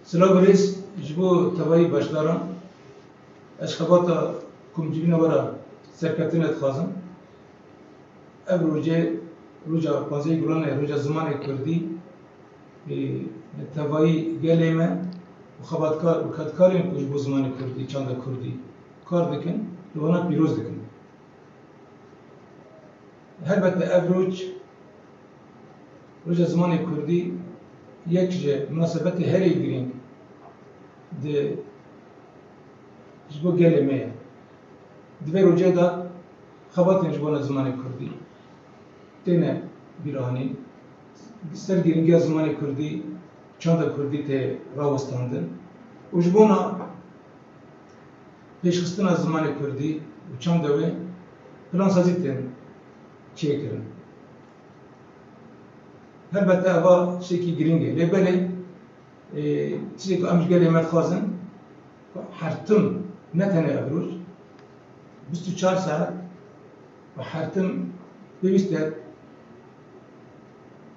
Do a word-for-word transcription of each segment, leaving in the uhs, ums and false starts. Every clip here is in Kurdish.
Silav birêz, ji bo tevayî beşdaran, ez xebata komcivîna we re serkeftinê dixwazim. Ev roje, roja panzdehê Gulanê, roja zimanê kurdî, ê, li tevayî gelê me û xebatkar û kedkarên ku ji bo zimanê kurdî, çanda kurdî kar dikin, li wana pîroz dikim. Helbete ev roj, roja zimanê kurdî, yek ji minasebetê herî girîng di, ji bo gelê me ye. Di vê rojê de xebatên ji bona zimanê kurdî têne bîranîn. Ser girîngiya zimanê kurdî, çanda kurdî tê rawestandin. Û ji bona pêşxistina zimanê kurdî û çanda wê plansazî tên çêkirin. Helbete eva tiştekî girîng e. Lê belê, e, tiştekî em ji gelê me dixwazin, her tim, ne tenê ev roj, bîst û çar saet û her tim pêwîst e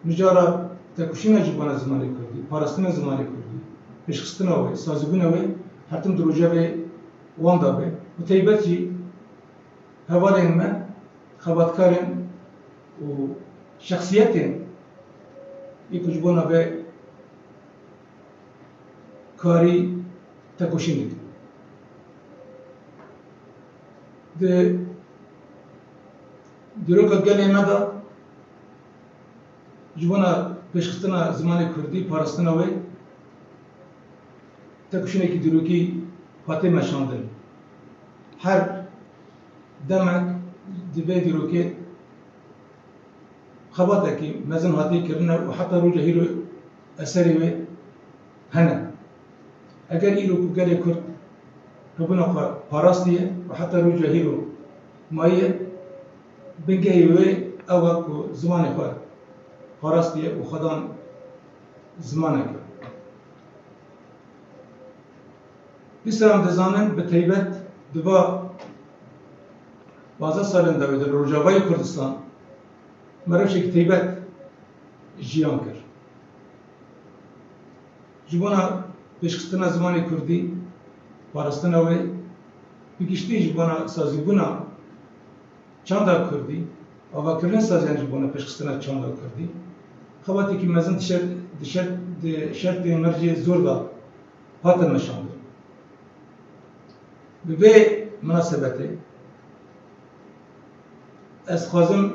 mijara tekoşîna ji bona zimanê kurdî, parastina zimanê kurdî, pêşxistina wê, sazîbûna wê, her tim di rojevê wan de be. Bi taybet jî hevalên me, xebatkarên û şexsiyetên ê ku ji bona vê karî tekoşîn dikin. Di dîroka gelê me de ji bona pêşxistina zimanê kurdî, parastina wê, tekoşînekî dîrokî hate meşandin. Her demek di vê dîrokê xebatekî mezin hatiye kirine û heta roja hîro eserê wê hene. Eger îro ku gelê Kurd hebûna xwe parastiye û heta roja hîro maye, bingehê wê ew e ku zimanê xwe parastiye û xwedan zimanek e. Dîsa em dizanin, bi taybet di va panzdeh salên dawî de li Rojavayê Kurdistan me rewşekî taybet jiyan kir. Ji bona pêşxistina zimanê kurdî, parastina wê, bi giştî ji bona sazîbûna çanda kurdî, avakirin saziyan ji bona pêşxistina çanda kurdî, xebatekî mezin di şer-, di şer-, di şertên mercê zor de hate meşandin. Bi vê minasebetê ez dixwazim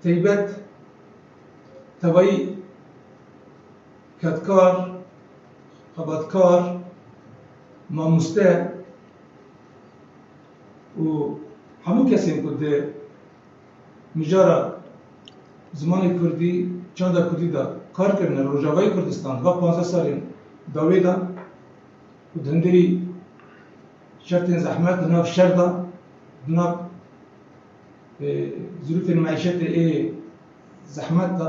taybet tevayî kedkar, xebatkar, mamoste û hemû kesên ku di mijara zimanê kurdî, çanda kurdî de kar kirine li Rojavayê Kurdistan, va panzdeh salên dawê de û di hundirî şertên zehmet, di nav şer de, di nav, e, zirûfên meîşetê ê zehmet de,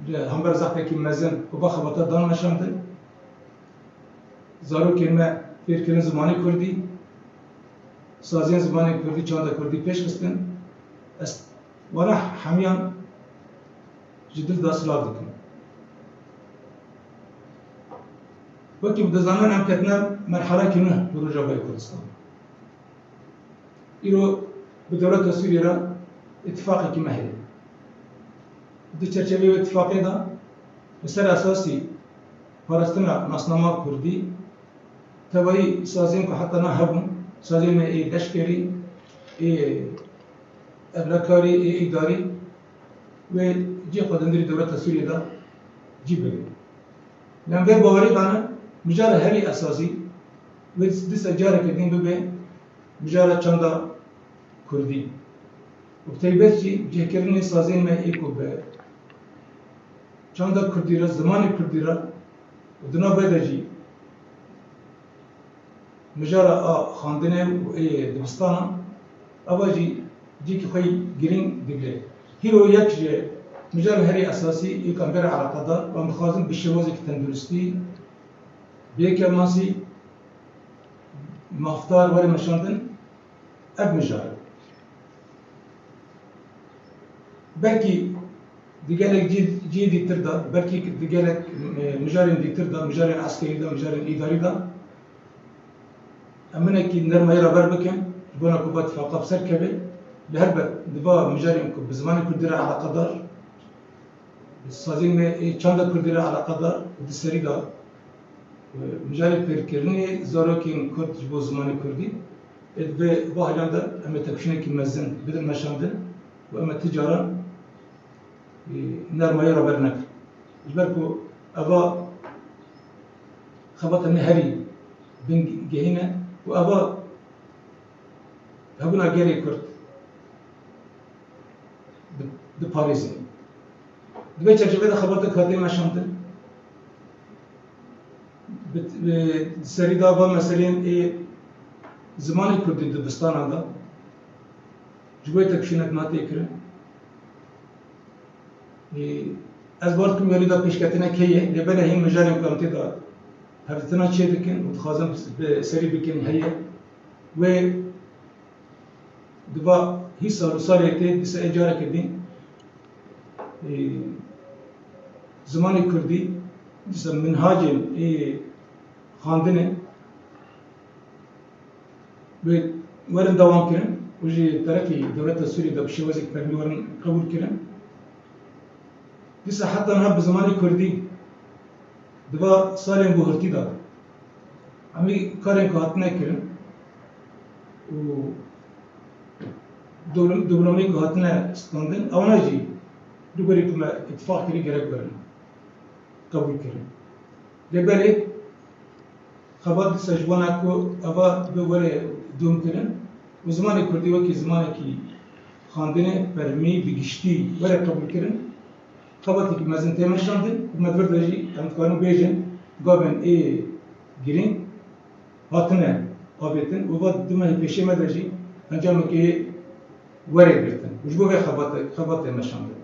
li hember zehfekî mezin ku va xebata dan meşandin. Zarokên me fêr kirin zimanê kurdî, saziyên zimanê kurdî, çanda kurdî pêş xistin. Ez wana hemiyan ji dil de silav dikim. Wekî dizanin em ketine merhelekî nû li Rojavayê Kurdistan. Îro bi dewleta Sûriyê re îtifaqekî me heye. Di çerçeveyê wê îtifaqê de li ser esasî parastina nasnama kurdî, tevayî saziyên ku heta niha hebûn, saziyên me ê leşkerî, ê ewlekarî, ê îdarî, wê cihê xwe di hundirî dewleta Sûriyê de cî bigire. Lê em vê bawerî dane, mijara herî esasî wê dîsa careke din bibe mijara çanda kurdî. Û bi taybet jî cihkirinê sazên me ê ku bi çanda kurdî re, zimanê kurdî re û di nav vê de jî mijara a xwendinê û ê dibistana, eva jî cihekî xwe yî girîng digire. Hîro yek ji mijarên herî esasî ê ku em vê re eleqedar û em dixwazin bi şêwazekî tenduristî, bi yekî masî mafdar were meşandin, ev mijar e. Belkî Di gelek cî-, cihê dîtir de, belkî di gelek, e, mijarên dîtir de, mijarên eskerî de, mijarên îdarî de, em hinekî nermayî raber bikin, ji bona ku va tifaqa bi ser keve. Li helbet di va mijarên ku bi zimanê kurdî re eleqedar, bi sazên me ê çanda kurdî re eleqedar û di serî de, e, mijarê fêrkirinê zarokên kurd ji bo zimanê kurdî, ê di vê, va haliyan de em ê tepişînekî mezin bidin meşandin û em ê ti caran e, nermayî raber nekin. Ji ber ku eva xebata ne herî bingehîn e û eva hebûna gelê Kurd di-, diparêzin. Di vê çerçevê de xebatek hatiye meşandin. Bi, bi serî de va meseleyên ê zimanê kurdî dibistanan de ji bo tepişînek nate kirin. Ê, ez bawer dikim werî de pêşketinek heye, lê belê hîn mijarên ku em tê de hevdîtina çê dikin û dixwazin bi serî bikin heye. Wê di va hî sal û salê tê dîsa ê careke din, ê, zimanê kurdî dîsa minhacên ê xandinê wê werin dewam kirin û ji terefê dewleta Sûriyê de bi şêwazek fermî werin qebûl kirin. Dîsa heta niha bi zimanê kurdî di va salên guhirtî de em ê karên ku hatine kirin û diplom-, diplomên ku hatine standin, ewana jî li gorî ku me îtifaq kirî gerek werin qebûl kirin. Lê belê xebat dîsa ji bona ku eva bi were dûm kirin û zimanê kurdî wekî zimanekî xandinê fermî bi giştî were qebûl kirin, xebatekî mezin tê meşandin û me vir de jî em dikarin bêjin gavên ê girîng hatine avêtin û va du mehê pêşê me de jî encamekê were girtin û ji bo vê xebate, xebat tê meşandin.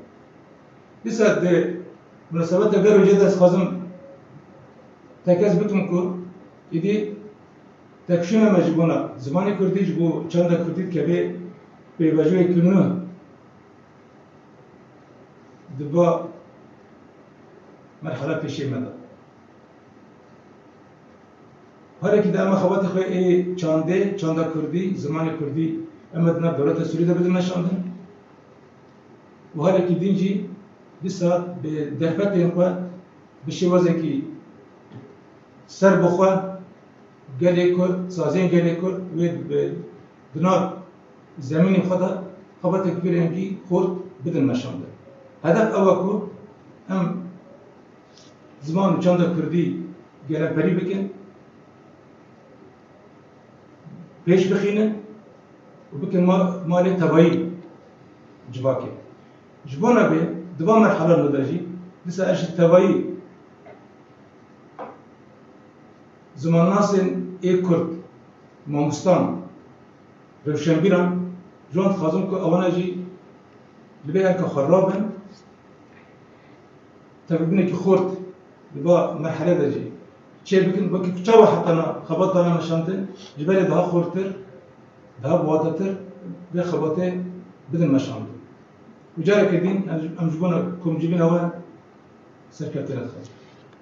Dîsa di munasebeta vê rojê de ez dixwazim tekez bikim ku êdî tepişîna me ji bona zimanê kurdî, ji bo çanda kurdî dikeve pêvajoyeke nû di va merhala pêşê me de. Harekî de em xebatê xwe ê çandê, çanda kurdî, zimanê kurdî em ê di nav dewleta Sûrî de bidin meşandin. Û harekî din jî dîsa bi derfetên xwe bi şêwazekî serbixwe gelê Kurd, saziyên gelê Kurd wê bi, di nav zemînê xwe de xebatek vî rengî xurt bidin meşandin. Hedef ew e ku em ziman û çanda kurdî gelemperî bikin, pêş bixînin û bikin ma-, malê tevayî civakê. Ji bona vê, di van merhela nû de jî, dîsa ez ji tevayî zimannasên ê Kurd, mamostan, rewşenbîran, ji wan dixwazim ku ewana jî li vê erka xwe rabin, tevbûnekî xurt li va merhele de jî çêbikin, wekî ku çawa hetana xebat dane meşandin, ji berê daha xurtir, daha bi watetir vê xebatê bidin meşandin. Û careke din em, em ji bona komcibîna we serkeftinê dixwazin.